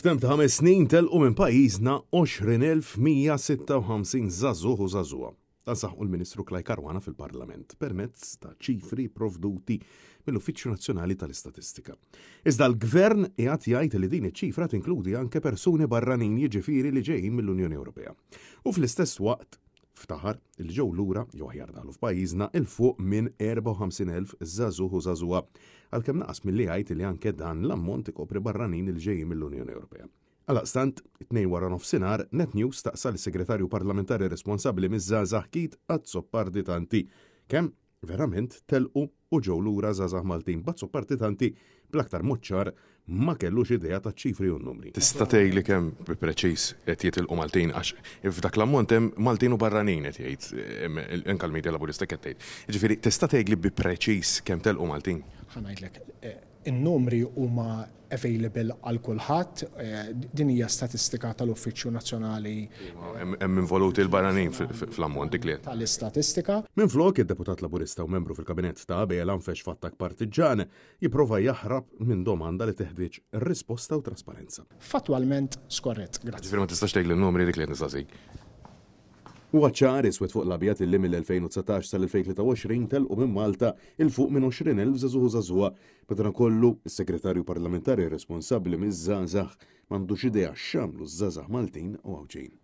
F'temp ta' ħames snin telqu minn pajjiżna 20,156 żagħżugħ u żagħżugħa. Dan saħqu l-Ministru Clyde Caruana fil-Parlament permezz ta' ċifri provduti mill-Uffiċċju Nazzjonali tal-Istatistika. Iżda l-Gvern qiegħed jgħid li din iċ-ċifra tinkludi anke persuni barranin jiġifieri li ġejjin mill-Unjoni Ewropea. U fl-istess waqt ftaħar li ġew lura jew aħjar daħlu f'pajjiżna 'il fuq minn 54,000 żagħżugħ u żagħżugħa, għalkemm naqas milli jgħid li anke dan l-ammont ikopri barranin li ġejjin mill-Unjoni Ewropea. Għaldaqstant, it-Tnejn waranofsinhar, Net News staqsa lis-Segretarju Parlamentari responsabbli miż-żgħażagħ Keith Azzopardi Tanti kemm Verament telqu u ġew lura żgħażagħ Maltin b'Azzopardi Tanti bl-aktar mod ċar ma kellux idea taċ-ċifri u n-numri. Tista' tgħidli kemm bi preċiż qed jitilqu Maltin għax f'dak l-ammont hemm Maltin u barranin qed jgħid anke l-media Laburista hekk qed tgħid. Jiġifieri tista' tgħidli bi preċiż kemm telqu Maltin? Ħa ngħidlek, In-numri huma available għal kulħadd. Din hija statistika tal-Uffiċċju Nazzjonali. Hemm involuti l-barranin fl-ammont dik li. Tal-istatistika. Minflok, id-Deputat Laburista u membru fil-Kabinett ta' Abela nfexx f'attakk partiġġan, jipprova jaħrab minn domanda li teħtieġ risposta u trasparenza. Fattwalment skorrett. Grazzi. Ġifieri ma tistax tgħidli n-numri dik li qed nistaqsik. Huwa ċar iswed fuq l-abjad illi mill-2019 sal-2023 telqu minn Malta 'il fuq minn 20,000 żagħżugħ u żagħżugħa. Madankollu, is-Segretarju Parlamentari responsabbli miż-żgħażagħ m'għandux idea x'għamlu ż-żgħażagħ Maltin u Għawdxin.